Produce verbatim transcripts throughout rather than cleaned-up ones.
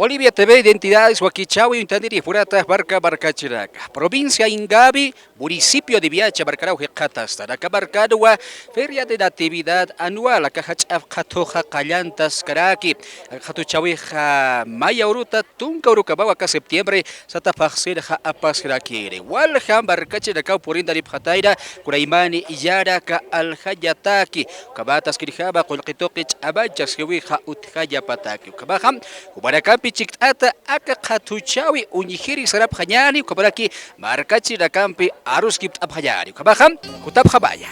Bolivia T V, Identidades Wakichäwi uñtaniri, purata marka markachirinaka. Provincia Ingavi, municipio de Viacha markaraw jikxatastan. Aka markanwa Feria de Natividad anual, aka jach'a qhathuxa qallantaskaraki. Aka qhathuchäwixa maya uruta tunka urukamaw aka septiembre sata phaxsinxa apasirakiri. Walja markachirinakaw purintanipxatayna, kunaymani yänaka aljañataki. Ukhamataskirjama qullqi tuqi ch'amanchaskiwixa utjañapataki. Ukhamaxa, jumanakampi chikt'ata aka qhathuchäwi uñjiri sarapxañäni, ukhamaraki markachirinakampi aruskipt'apxañäni. Ukhamaxa, kutapxamaya.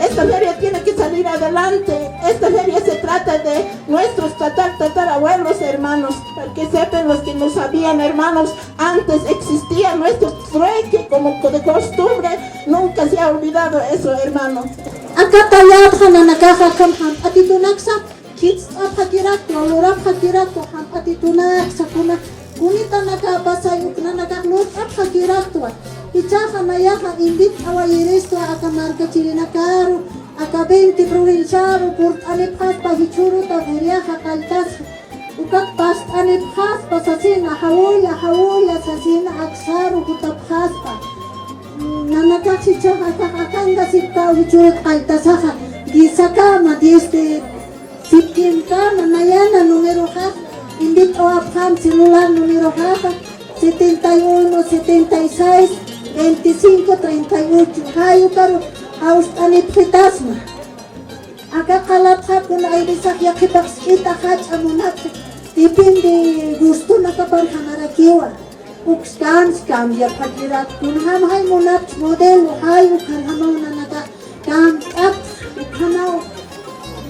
Esta feria tiene que salir adelante. Esta feria se trata de nuestros tatar, tatarabuelos, hermanos, para que sepan los que no sabían, hermanos, antes existía nuestro trueque como co-, de costumbre, nunca se ha olvidado eso, hermano. Aka tayapxa nanakaxa akham jamp'atitunaksa, khitst'apxakiraktwa, lurapxakiraktwa, jamp'atitunaksa kuna, kunitanaka pasay uk nanakax lurt'apxakiraktwa. Jichhaxa nayaxa invit'awayiristwa aka markachirinakaru, aka veinte provinciaru purt'anipxaspa jichhüruta feriaxa qalltasxa. Ukat past'anipxaspa sasina, jawulla, jawulla sasina aksaru jutapxaspa. Nanakax jichhax akax akankasipkaw jichhürut qalltasaxa, diezkama, diez de septiembrkama, nayana numeroxax, invit'awapxam celular numeroxaxa, setenta y uno, setenta y seis, veinticinco, treinta y ocho. Jay ukaru jawst'anipxitasma. Aka qalatxa kuna ayrisax yaqhipax sk'ita jach'a munapxi, depende gustunakaparjamarakiwa. Ukskansi cambiapxakirak, kunjäm jay munapxi modelo, jay ukhanjamaw nanaka cambiapxi, ukhamaw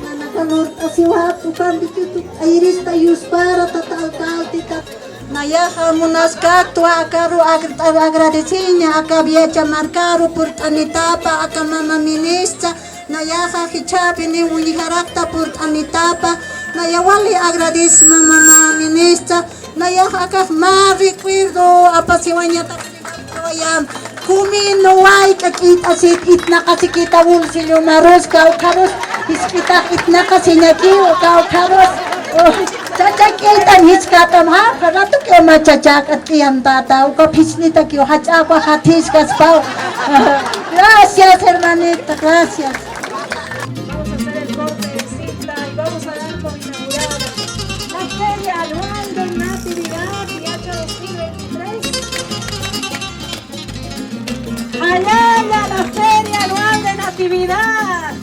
nanaka lurt'asiwapxi, ukampi tukt'ayirista yuspara tata alcalde, tata. Nayaxa munaskaktwa akaru ag-, agradeciña, aka Viacha markaru purt'anitapa, aka mama ministra, nayaxa jichhäpiniw uñjarakta purt'anitapa, naya wali agradecima mama ministra, nayaxa akax mä recuerdo apasiwañataki. Wayam, kumi nuway k'ak'it'asit itnaqasikita bolsillo marus, kawkharus, jisk'itax itnaqasiñakiw, kawkharus. Chachak'it'an jisk'atam, ja, ja, ratukiw mä chachak'at k'iyantata, uka phisnitakiw jach'akwa jathiskaspaw. Gracias, hermanita, gracias. Vamos a hacer el corte de cinta y vamos a dar por inaugurada la Feria Anual de Natividad, Viacha dos mil veintitrés. Allá, allá, la Feria Anual de Natividad.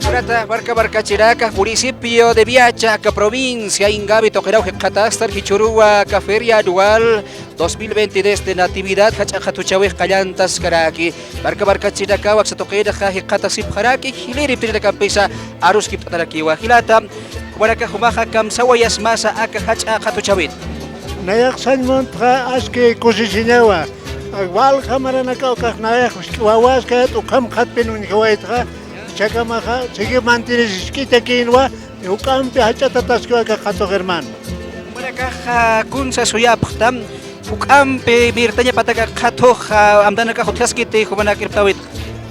Kunata marka markachirinaka, municipio de Viacha, aka provincia Ingavi tuqiraw jikxatastan, jichhüruwa aka Feria Anual dos mil veintitrés de Natividad, jach'a qhathuchäwix qallantaskaraki. Marka markachirinakaw aksa tuqinxa jikxatasipxaraki, jilïr iptirinakampisa aruskipt'atarakiwa. Jilata, jumanakax jumaxa kamsawayasmasa aka jach'a qhathuchäwit. Nayax sañ muntxa aski kusisiñawa. Walja maranakaw ukax nayax wawaskayät ukham qhatpin uñjawaytxa, jichhakamaxa sigui mantienesisk'itakïnwa, juk'ampi jach'atataskiwa aka qhatux, hermano. Jumanakax, ah, kunsa suyapxtam, Juk'ampi mirtaña pataka qhatux, ah, amtanakax utjaskiti, jumanak irptawit.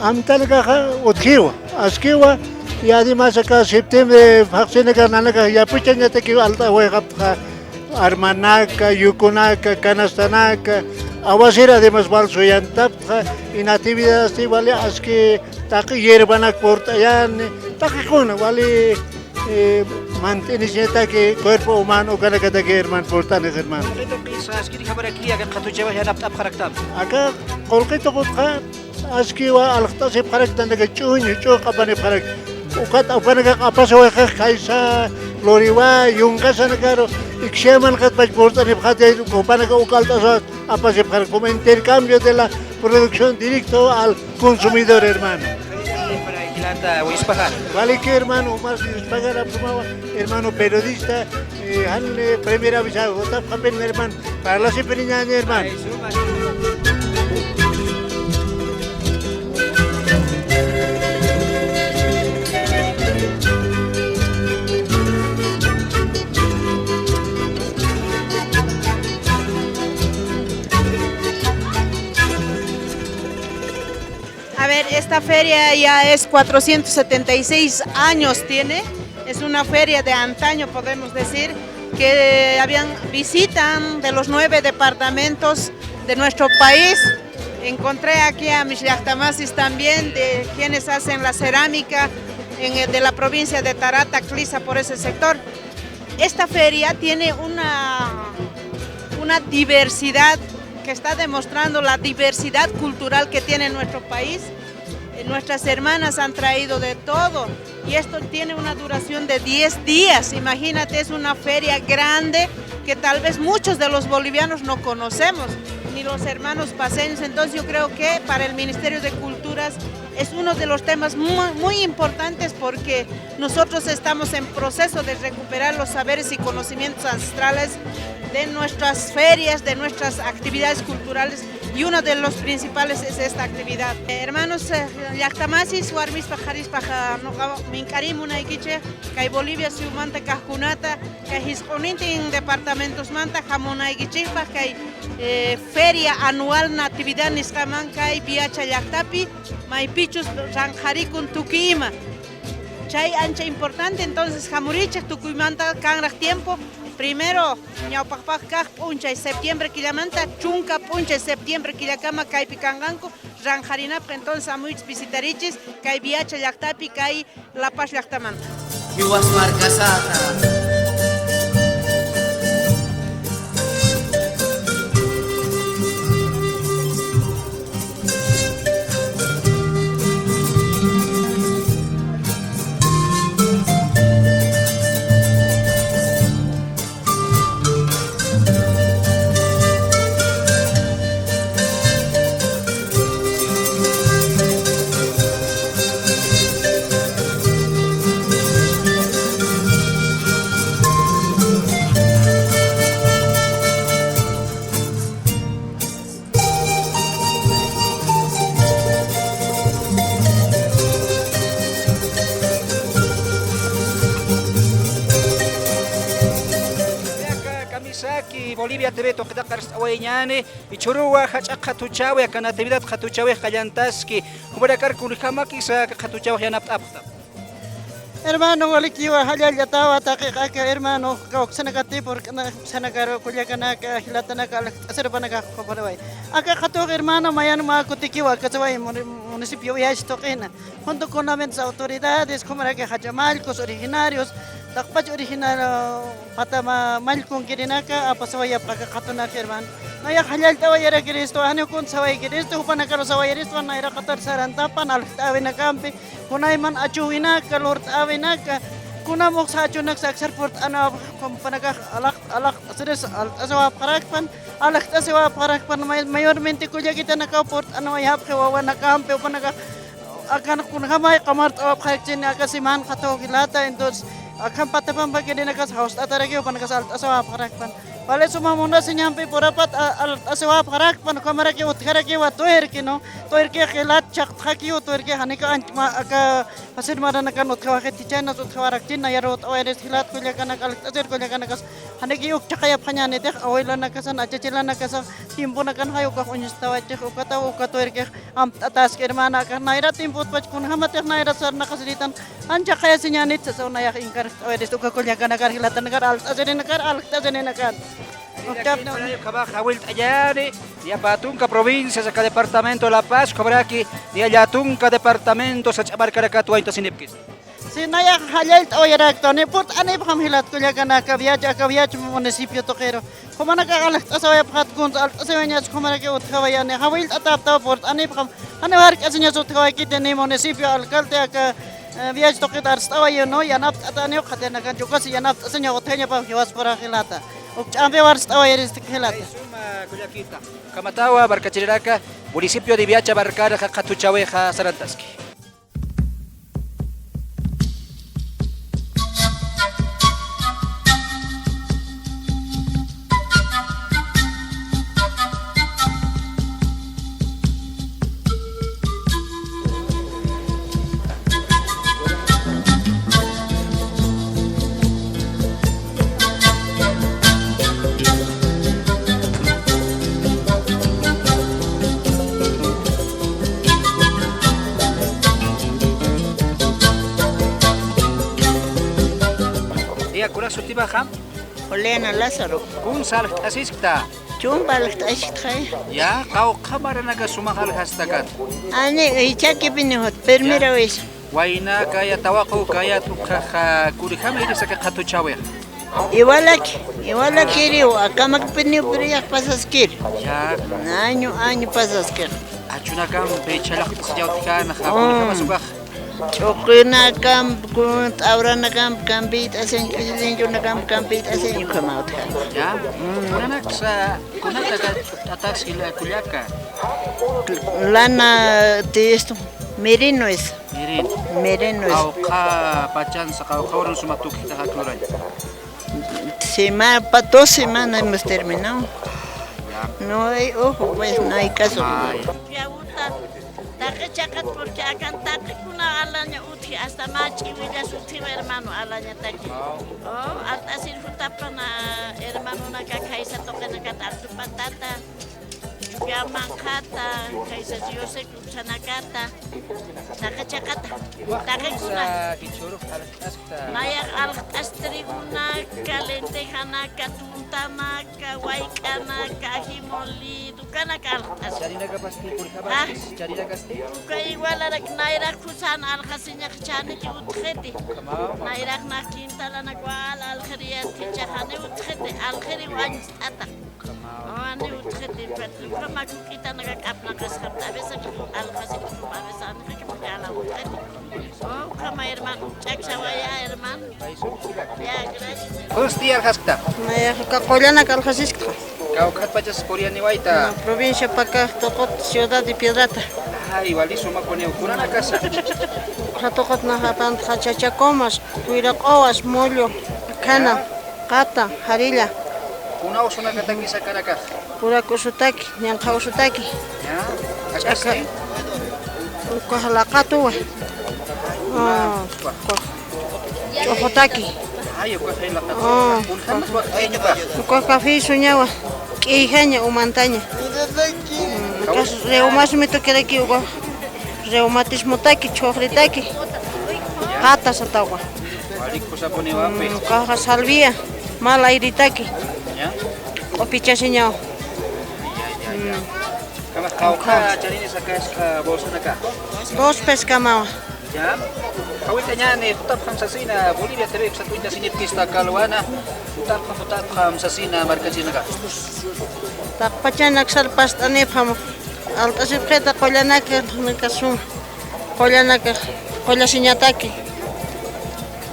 Amtanakaxa utjiwa, askiwa, y además aka septiembre phaxsinaka nanakax yapuchañataki alt'awayxapxa, armanaka, yukunaka, canastanaka, awasir además wal suyantapxa, y natividad asti wali aski taqi hierbanak purt'ayani, taqikuna wali, eh, mantenisiñataki cuerpo humano ukanakataki, hermano, purt'anix, hermano. Qulqituqis askirjamaraki aka qhatuchawax yanapt'apxaraktam. Aka qulqituqutxa askiwa aljt'asipxaraktan, aka ch'uñu, ch'uñu q'apanipxarak. Ukat upanakax apasawayxax khaysa, luriwa, yunqasanakaru, iksiyamanakatpach purt'anipxatay, upanakax uk alt'asaw apasipxarak, como intercambio de la producción directo al consumidor, hermano. Para jilata wispajar. Waliki, hermano, más wispajar, hermano periodista, eh, jan, eh, primera vez, ah, utapxapin, hermano, parlasipiniñäni, hermano. A ver, esta feria ya es cuatrocientos setenta y seis años tiene. Es una feria de antaño, podemos decir, que habían, visitan de los nueve departamentos de nuestro país. Encontré aquí a mis llaqtamasis también, de quienes hacen la cerámica en el, de la provincia de Tarata, Clisa, por ese sector. Esta feria tiene una, una diversidad que está demostrando la diversidad cultural que tiene nuestro país. Eh, nuestras hermanas han traído de todo y esto tiene una duración de diez días. Imagínate, es una feria grande que tal vez muchos de los bolivianos no conocemos, ni los hermanos paceños. Entonces yo creo que para el Ministerio de Culturas es uno de los temas mu-, muy importantes porque nosotros estamos en proceso de recuperar los saberes y conocimientos ancestrales de nuestras ferias, de nuestras actividades culturales, y uno de los principales es esta actividad. Eh, hermanos, eh, llaqtamasis, warmispa, qharispa, qa-, nuqa mink'ariy munaykichix, kay Bolivia suyumanta kaqkunata, kay jisq'unintin departamentosmanta jamunaykichikpaq kay, eh, Feria Anual Natividad nisqaman kay Viacha llaqtapi, maypichus ranqharikun tukuy ima. Chay ancha importante, entonces jamurïchik tukuymanta kanraq tiempo, primero ñawpaqpaq kaq p'unchay septiembre killamanta chunka p'unchay septiembre killakama kaypi kanqanku ranqharinapaq, entonces amuychis visitarïchis kay Viacha llaqtapi, kay La Paz llaqtamanta. Jiwas markasata. Kamisaki, Bolivia T V tuqitaqa arst'awayañäni, jichhüruwa jach'a qhatuchäwi, aka Natividad qhatuchäwix qallantaski, jumarakar kunjamakisa aka qhatuchäwix yanapt'apxtam. Hermano, walikiwa, jallallatawa, taqiqa aka hermano, kawksanakatï purk'anaka, kawksanakaru, kullakanaka, jilatanaka, alakt'asir jupanakax q'uparaway. Aka qhatuq hermano, mayan mä kutikiwa, aka saway muni-, municipio Viacha tuqina. Junto con las autoridades, jumaraki jach'a mallkus originarios, taqpach originario, pata mä mallkunkirinaka, apasawayapxi aka qhatunak hermano. Nayax jallallt'awayarakiristu, janiw kunt sawaykiristu, jupanakaru sawayiristu, nayraqatar sarantapan, alakt'äwinakampi, kunayman achüwinaka, lurt'äwinaka, kunamux achüwinaksa aksar purt'anawapxi, jupanakax alaq-, alaqt'asiris alt'asawapxarakpan, alakt'asiwapxarakpan, may-, mayormente kullakitanakaw purt'anawayapxi wawanakampi, jupanakax akan kunjamay qamart'awapxarakchini aka semana qhatuw jilata, entonces akan patapampa kirinakas jawst'atarakiw, jupanakas alt'asawapxarakpan. Vale, suma munasiñampi purapat a-, alt'asiwapxarakpan, ukhamarakiw utjarakiwa tuyrki, ¿no? Tuyrki jilat chhaqtxakiw, tuyrki janika anchma aka facil maranakan utjawayxiti, chaynas utjawarakchini, nayaru ut'awayirist jilat kullakanak, alt'asir kullakanakas, janiki ukchaqayapxañänitix, abuelonakasan, achachilanakasan, tiemponakan jay ukax uñstawachix, ukataw uka tuyrkix, amt'ataski hermana, aka nayra tiempotpach kunjamatix nayra sarnaqasiritan, ancha qhayasiñänit sasaw nayax inkarjt'awayirist uka kullakanakar, jilatanakar, alt'asirinakar, alt'asirinakar. Ukchapna. Ukhamaq jawillt'añäni, niya pä tunka provincia, saka departamento La Paz, ukhamaraki niya llätunka departamento, sach'a markarakat wayntasinipkis. Si nayax jallallt'awayarakta, ni purt'anipxam jilat kullakanaka, Viacha, aka Viacha municipio tuqiru. Jumanakax aljt'asawayapxät kunsa, alt'asiwayañas jumanakax utjawayani, jawillt'atäptaw purt'anipxam, janiw jark'asiñas utjawaykiti ni municipio alcalde aka, eh, Viacha tuqit arst'awayi, ¿no? Yanapt'ataniw qhatinakan, ukasa yanapt'asiñax utjañapaw jiwaspura jilata. Ukch'ampiw arst'awayirist jilata. Ay, suma kullakita. Ukhamatawa markachirinaka, municipio de Viacha markar qhatuchäwixa sarantaski. Iya, kuna sutipaxa? Juliana Lázaro. Kunsa aljt'asiskta? Chumpa aljt'asiskta. Ya, qawqha maranaka sumax aljastakat. Ani, ichakipini jut, primera vez. Waynakaya, tawaqukaya, ukhaxa, kunjama irisaka qhatuchäwix. Iwalaki, iwalakiriw, akamakpiniw, pero ya pasaskir. Ya. Año, año pasaskir. Achunakampi chhallaqt'asiñaw utjkänxa, kunjamas ukax. Ch'uqinakamp, kun-, t'awranakamp kampiyt'asiñ, k'isilinchunakamp kampiyt'asiñ, ukhamaw utjkänxa. Ya. Kunanaksa, kunataka t'atax jila kullaka. Lana, de esto, merino es. Mirin. Mirin es. Qawqha pachansa, qawqha uran suma tukitaxa kluraña. Sema-, pa dos semanas hemos terminado. Ya. No hay ojo, pues, no hay caso. Ay. Yawta, taqi chaqat, porque akan taqikuna alaña utji, hasta mä ch'iwillas utjiwa, hermano, alañataki. Oh, alt'asir jutapana, hermanonaka, khaysa tuqinakat altupatata. Chukiyaw manqhata, khaysa Diosek uksanakata, taqi chaqata, taqikuna. Nayax aljt'as trigonaka, lentejanaka, tuntanaka, wayk'anaka, ají molido, ukanaka aljt'as. Charinakapasti, por ejemplo, charinakasti. Uka igualarak nayrax kusan aljasiñax chhaniki utjiti. Nayrax nax quintalanak wal aljiriyasti, chhani utjiti, aljiriw añst'ata. Ani utjiti, pero ukhama kuk'itanaka k'apnaqasxapta, a veces aljasipxam, a veces anqakipxam, ala utjiti. Ukhama, hermano, ch'aksawaya, hermano. Ya, gracias. Buenos días, aljasipxta. Nayax uka qullanak aljasiskta. Kawkhatpachas puriyaniwayta. Provincia Pacajes tuqut, ciudad de Piedrata. Ay, wali suma puniw, kunanakasa. Uka tuqut nax apantxa chachakumas, kuyraq'uwas, mullu, akhana. Ya. Qata, jarilla. Kuna usunakatakisa kanakax? Purak usutaki, ñanqha usutaki. Ya. Ch'aka. Ukax laqatuwa. Ah, ukax. Ch'uxutaki. Ay, ukax laqatu. Ah. Kunjamas wak'ayañapax? Ukax café suñawa. K'iyjaña, umantaña. Mm, ukax reumasmi tukiraki ukax. Reumatismotaki, chhuxritaki. Qata satawa. Walikusapuniwapi. Mm, ukaxa salvia, mal airitaki. Ya. Q'upichasiñaw. Ya, ya, ya. Mm. Kama qawqha charini sakasqa bolsanaka. Dos peskamawa. Ya. Jawillt'añäni, jutapxam sasina, Bolivia T V kusat uñtasinipkista kalwana. Jutapxam, jutapxam sasina markachirinaka. Taqpachanak sarpast'anipxam, alt'asipxita qullanaka, naka suma. Qullanaka, qullasiñataki.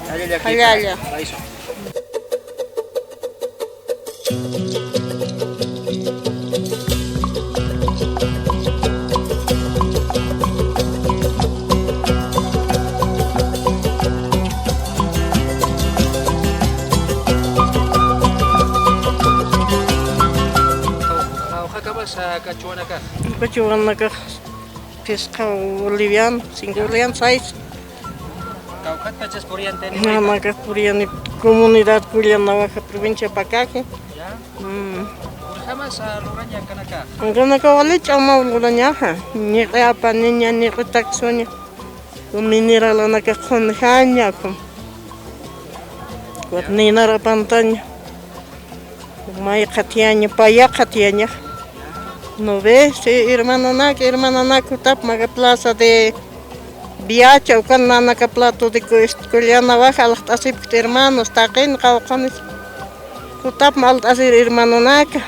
Jallalla. Jallalla. Aysu. Kachuwanakax. Kachuwanakax phisqa boliviano, cinco boliviano, seis. Kawkhatpachas puriyantani. Nanakax puriyani comunidad Cullana Baja, provincia Pacaje. Ya. Mm. Kunjamas luraña kanaka. Kanaka wali ch'ama lurañaxa. Ñiq'i apaniña, ñiq'i taksuña. Minera lanaka qhunjaña, kun. Wat ninara pantaña. May qhatiyaña, paya qhatiyaña. ¿No ve? Sí, hermanonak, hermanonak, kutap maga plaza de Viacha, ukan nanaka plato de cu-, Cullana Baja, alaxt'asipkta hermanos, taqin qawqanis. Kutap malt'asir hermanonaka.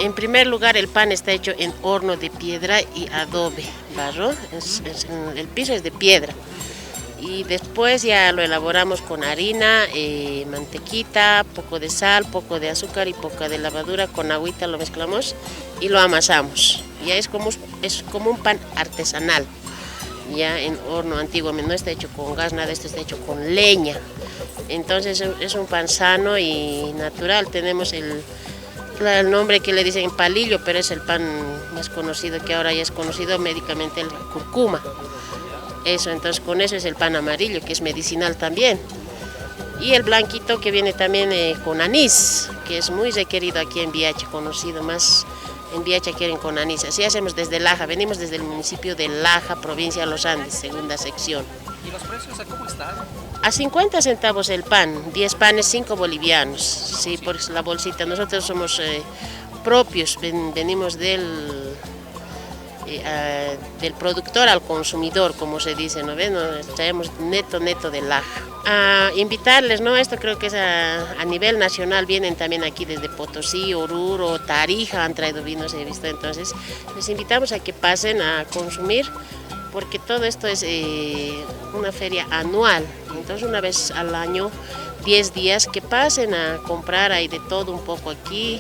En primer lugar, el pan está hecho en horno de piedra y adobe, barro, es, es, el piso es de piedra. Y después ya lo elaboramos con harina, eh, mantequita, poco de sal, poco de azúcar y poca de levadura, con agüita lo mezclamos y lo amasamos. Ya es como, es como un pan artesanal, ya en horno antiguamente, no está hecho con gas, nada, esto está hecho con leña. Entonces es un pan sano y natural. Tenemos el, claro, el nombre que le dicen palillo, pero es el pan más conocido, que ahora ya es conocido médicamente, el curcuma. Eso, entonces con eso es el pan amarillo, que es medicinal también. Y el blanquito que viene también, eh, con anís, que es muy requerido aquí en Viacha, conocido más en Viacha quieren con anís. Así hacemos desde Laja, venimos desde el municipio de Laja, provincia de Los Andes, segunda sección. ¿Y los precios a cómo están? A cincuenta centavos el pan, diez panes, cinco bolivianos. Sí, porque es la bolsita. Nosotros somos, eh, propios, ven-, venimos del, eh, ah, del productor al consumidor, como se dice, ¿no ve? No, traemos neto, neto de Laja. A invitarles, ¿no? Esto creo que es a, a nivel nacional, vienen también aquí desde Potosí, Oruro, Tarija, han traído vinos, he visto. Entonces, les invitamos a que pasen a consumir, porque todo esto es, eh, una feria anual. Entonces, una vez al año, diez días, que pasen a comprar, hay de todo un poco aquí,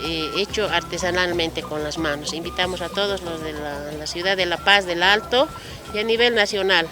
eh, hecho artesanalmente con las manos. Invitamos a todos los de la, la ciudad de La Paz, del Alto y a nivel nacional.